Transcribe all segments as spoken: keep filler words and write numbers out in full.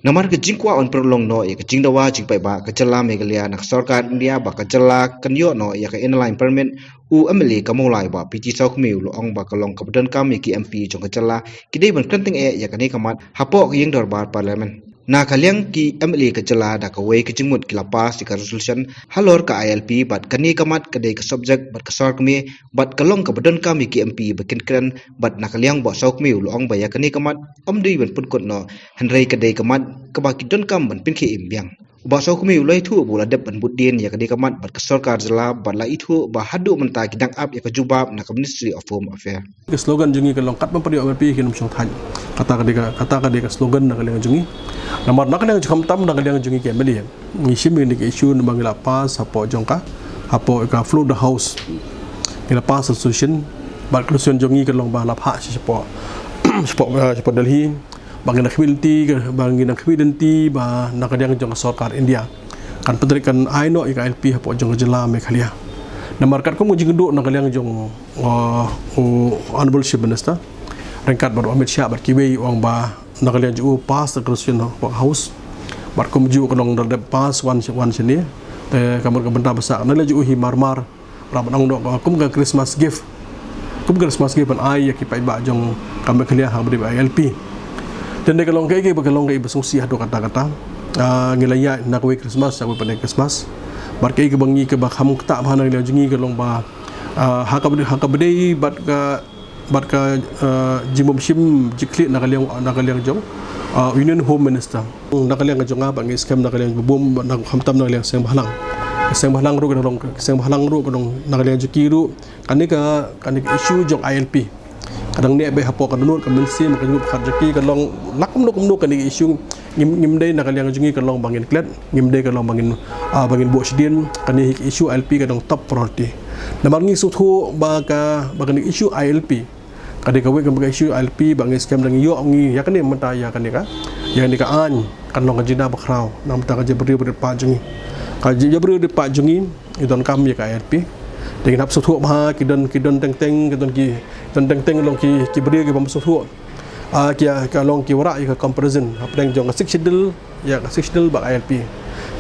Namar ka jingkwah ban pynlong noh ïa ka jingdawa jingpaidbah ka jylla Meghalaya na ka sorkar India bad ka jylla kan ïoh noh ïa ka Inner Line Permit, u M L A ka Mawlai Bah P T Sawkmie u la ong ba ka long kaba donkam ïa ki M P jong ka jylla ki dei ban kren tyngeh ïa kane ka mat hapoh ka ïing dorbar Parliament. Na ka liang ki M L A ka jylla da kawei ka jingmut ki la pass ïa ka resolution halor ka I L P bad kane ka mat ka dei ka subject bad ka sor kmie bad ka long kaba donkam ïa ki M P ba kin kren bad na ka liang Bah Sawkmie u la ong ba ïa kane ka mat ym dei ban pynkut noh hynrei ka dei ka mat kaba ki donkam ban pynkhie im biang. Bah Sawkmie u la ïathuh ba u la dep ban bud dien ïa kane ka mat bad ka sorkar jylla bad la ïathuh ba haduh mynta ki dang ap ïa ka jubab na ka Ministry of Home Affairs. Ka slogan jong ngi ka long kat ban pynïoh ban pynïoh ki nongshong thait. Kata ka dei ka, kata ka dei ka slogan na ka liang jong ngi. Namar na ka liang jong, khamtam na ka liang jong ngi ki M L A, ngi shim ïa kane ka issue namar ngi la pass hapoh jong ka, hapoh ka floor of the house. Ngi la pass resolution bad ka resolution jong ngi ka long ba la phah shapoh, shapoh, eh, shapoh Delhi. Ba ngin nang khmih lynti, ba ngin nang khmih lynti ba na ka liang jong ka sorkar India kan pyntrei, kan ai noh ïa ka I L P hapoh jong ka jylla Meghalaya. Namar katkum ka jingkynduh na ka liang jong, uh, u Honorable Chief Minister ryngkat bad u Amit Shah bad kiwei, u ong ba na ka liang jong u pass the resolution hapoh House. Bad kumjuh ka long da dep pass wan, wan shane. Te ka mut ka bynta ba sah na ka liang jong u hi mar mar. Ba la ban ong noh kum ka Christmas gift. Kum ka Christmas gift ban ai ïa ki paidbah jong ka Meghalaya ha kaba ïadei bad I L P. Te dei ka long kaei kaei ba, ka long kaei ba sngewsih haduh katta katta. Ah, ngi la ïaid na kawei Christmas sha kawei pat Christmas. Bad kaei kaba ngi, kaba kham ktah bha na ka liang jong ngi ka long ba, ah, ha kaba, ha kaba ïadei bad ka, bad ka, ah, jingbymshim jingkhlieh na ka liang, na ka liang jong, ah, Union Home Minister. Na ka liang ka jong nga bad ngi skhem na ka liang ba bun, na, khamtam na ka liang Seng Bhalang. Ka Seng Bhalang ruh ka long, ka Seng Bhalang ruh ka long na ka liang jong ki ruh. Kane ka, kane ka issue jong I L P ka dang neh beit hapoh ka dohnud ka mynsiem ka jingmut khat jong ki, ka long la kumno kumno kane ka issue ngim, ngim dei na ka liang jong ngi ka long ba ngin klet, ngim dei ka long ba ngin, ah, ba ngin buh shadien, kane ka issue I L P ka dang top priority. Namar ngi sngewthuh ba ka, ba kane ka issue I L P ka dei kawei ka issue I L P ba ngi skhem dang ïoh ngi ïa kane mynta ïa kane ka, ïa kane ka aiñ kan long ka jingda bakhraw na ka bynta ka jaitbynriew bad jait paid jong ngi. Ka jaitbynriew bad jait paid jong ngi, ngi donkam ïa ka I L P. Te ngin hap sngewthuh bha, ki don, ki don teng teng, ki don, ki don teng teng long ki, ki briew ki bym sngewthuh. Ah, ki, ka long ki wanrah ïa ka comparison hapdeng jong ka Sixth Schedule ïa ka Sixth Schedule bad I L P.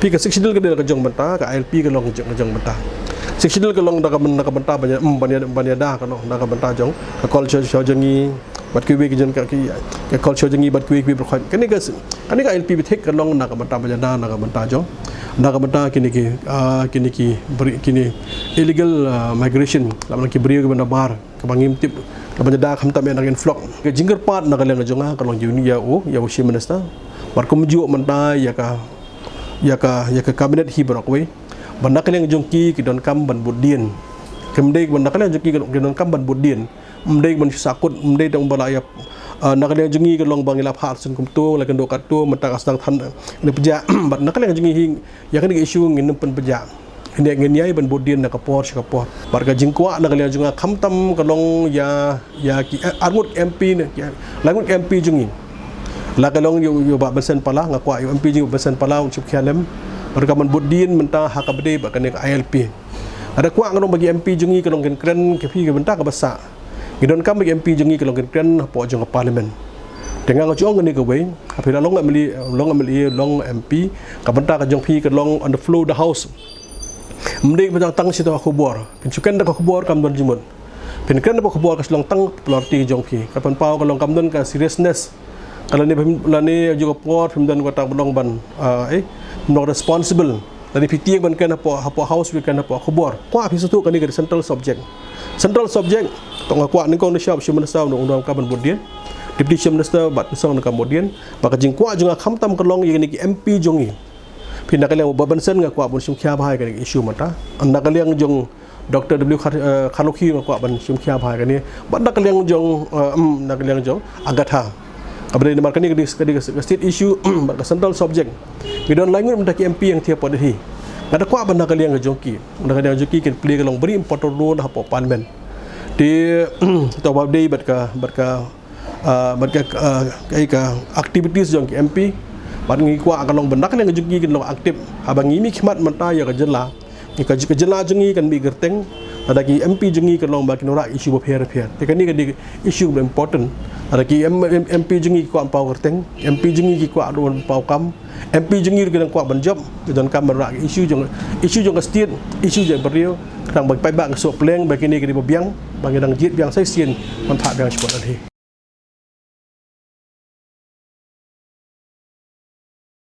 Phi, ka Sixth Schedule ka dei la ka jong bynta, ka I L P ka long ka jong, ka jong bynta. Sixth Schedule ka long da ka byn-, da ka bynta ban ïa, mm, ban ïa, ban ïada, ka long da ka bynta jong ka culture jong ngi bad kiwei ki jong ka, ki, ka culture jong ngi bad kiwei kiwei baroh. Kane ka, kane ka I L P beit ka long da ka bynta ban ïada, da ka bynta jong, da ka bynta kine ki, ah, kine ki bri-, kine illegal, ah, migration, lane ki briew kiba na bar. Kaba ngim tip, kaba jada khamtam ïa na ka influx. Ka jingkyrpad na ka liang ka jong nga ka long ïa u, ïa u Chief Minister. Bad kumjuh mynta ïa ka, ïa ka, ïa ka cabinet hi baroh kawei. Ba na ka liang jong ki, ki donkam ban bud dien. Kim dei ba na ka liang jong ki, ki donkam ban bud dien. Ym dei ban shu sahkut, ym dei tang ba la ïa, ah, na ka liang jong ngi ka long ba ngi la phah sien kumto, la kynduh katto, mynta ka sdang than ne pjah. Bad na ka liang jong ngi hi, ïa kane ka issue ngin ym pynpjah. Ngin ïa, ngin ïai ban bud dien na ka por sha ka por. Bad ka jingkwah na ka liang jong nga khamtam ka long ïa, ïa ki, eh, arngut M P ne, ki, laingut M P jong ngi. La ka long ïa u, ïa u Bah Vincent Pala, nga kwah ïa u M P jong ngi u Vincent Pala un shim khia lem. Bad ka ban bud dien mynta ha kaba ïadei bad kane ka I L P. Lada kwah nga ong ba ki M P jong ngi ka long kin kren, ki phi ka bynta kaba sah. Ngi donkam ba ki M P jong ngi ka long kin kren hapoh jong ka Parliament. Te nga nga ju ong kane kawei, ha phi la long M L A, long M L A, long M P, ka bynta ka jong phi ka long on the floor of the House. Ym dei ba tang shi tang ka khubor. Phin shu kren da ka khubor kam don jingmut. Phin kren da ka khubor ka shu long tang popularity jong phi. Ka pynpaw ka long kam don ka seriousness. Ka lane, lane ju ka por phim don kata ba long ban, ah, eh, long responsible. Lane phi tieng ban kren hapoh, hapoh House, phi kren hapoh khubor. Kwah phi sngewthuh kane ka central subject. Central subject, to nga kwah nyngkong na shop Chief Minister, u nang, u nang ka ban bud dien. Deputy Chief Minister bad u nang ka bud dien. Ba ka jingkwah jong nga khamtam ka long ïa kine ki M P jong ngi. Phi na ka liang u Bah Vincent nga kwah ban shim khia bha ïa kane ka issue mynta. Na ka liang jong Doctor W Khar-, eh, Kharlukhi nga kwah ban shim khia bha ïa kane. Bad na ka liang jong, eh, em, na ka liang jong Agatha. Kaba dei namar kane ka dei, ka dei ka state issue, bad ka central subject. Ngi don laingut mynta ki M P hangtei hapoh Delhi. Nga da kwah ba na ka liang ka jong ki, na ka liang jong ki kin play ka long very important role hapoh Parliament. Te, to ba dei bad ka, bad ka, ah, bad ka, ah, ka, ka activities jong ki M P. Bad ngi kwah ka long ba na ka liang ka jong ki kin long active. Haba ngi mih khmat mynta ïa ka jylla. Ngi ka, ka jylla jong ngi kan mih kyrteng. Lada ki M P jong ngi ka long ba ki nang rah issue bapher bapher, te kane ka dei issue ba important. Lada ki M- M- M P jong ngi ki kwah paw kyrteng, M P jong ngi ki kwah don paw kam, M P jong ngi ki nang kwah ban jop, ki donkam ban rah issue jong, issue jong ka state, issue jong ka briew, khnang ba ki paidbah ki sngewphylla ba kine ki dei ba biang, ba ki dang jied biang sa shisien ban phah biang shapoh Delhi.